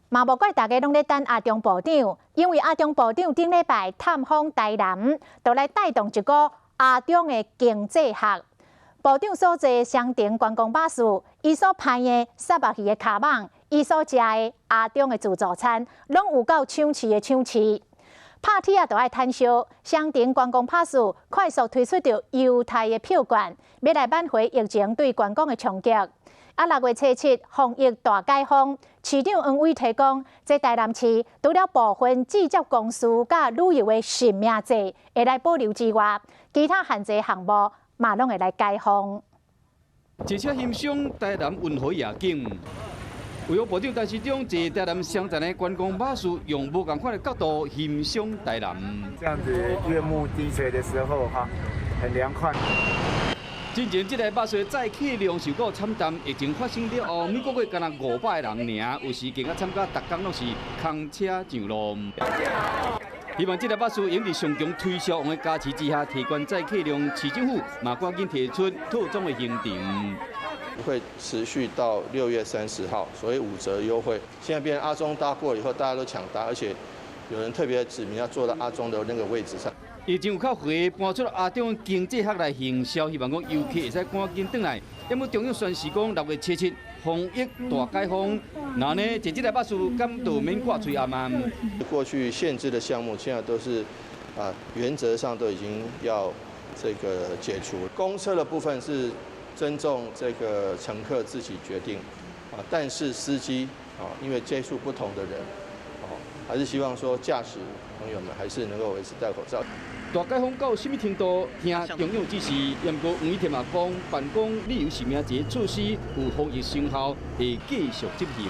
嘛無怪大家攏咧等阿中部長，因為阿中部長頂禮拜探訪台南，就來帶動一股阿中的經濟學。部長所坐雙層觀光巴士，伊所攀的虱目魚的跤蠓，伊所食的阿中的自助餐，攏有夠搶市的搶市。拍鐵仔就愛趁燒，雙層觀光巴士快速推出著優待的票券，欲來挽回疫情對觀光的衝擊。啊，6月初7防疫大解封，市長黃偉提講，這台南市除了部分制作公司佮旅遊的實名制會來保留之外，其他限制項目嘛攏會來解封。坐車欣賞台南運河夜景，衛福部長陳時中坐台南雙層的觀光巴士，用無仝款的角度欣賞台南。這樣子夜幕低垂的時候，哈，很涼快。之前這台巴士載客量受夠慘淡，疫情發生了後，每個月干焦500個人爾，有時更加參加，逐工攏是空車上路。希望這台巴士用佇上強推銷王的加持之下，提懸載客量，市政府嘛趕緊提出套裝的行程。會持續到6月30號，所以5折優惠。現在變成阿中搭過以後，大家都搶搭，而且有人特別指明要坐到阿中的那個位置上。疫情有較回搬出阿中經濟學來行銷，希望講遊客會使趕緊轉來。毋過中央宣示講6月初7防疫大解封，那呢，坐這台巴士敢就免掛喙罨嗎？過去限制的項目，現在都是啊，原則上都已經要這個解除。公車的部分是尊重這個乘客自己決定，啊，但是司機啊，因為接觸不同的人，哦，還是希望說駕駛朋友們還是能夠維持戴口罩。大解封到啥物程度？聽中央指示，毋過黃偉哲嘛講，辦公旅遊實名制措施有防疫成效，會繼續執行。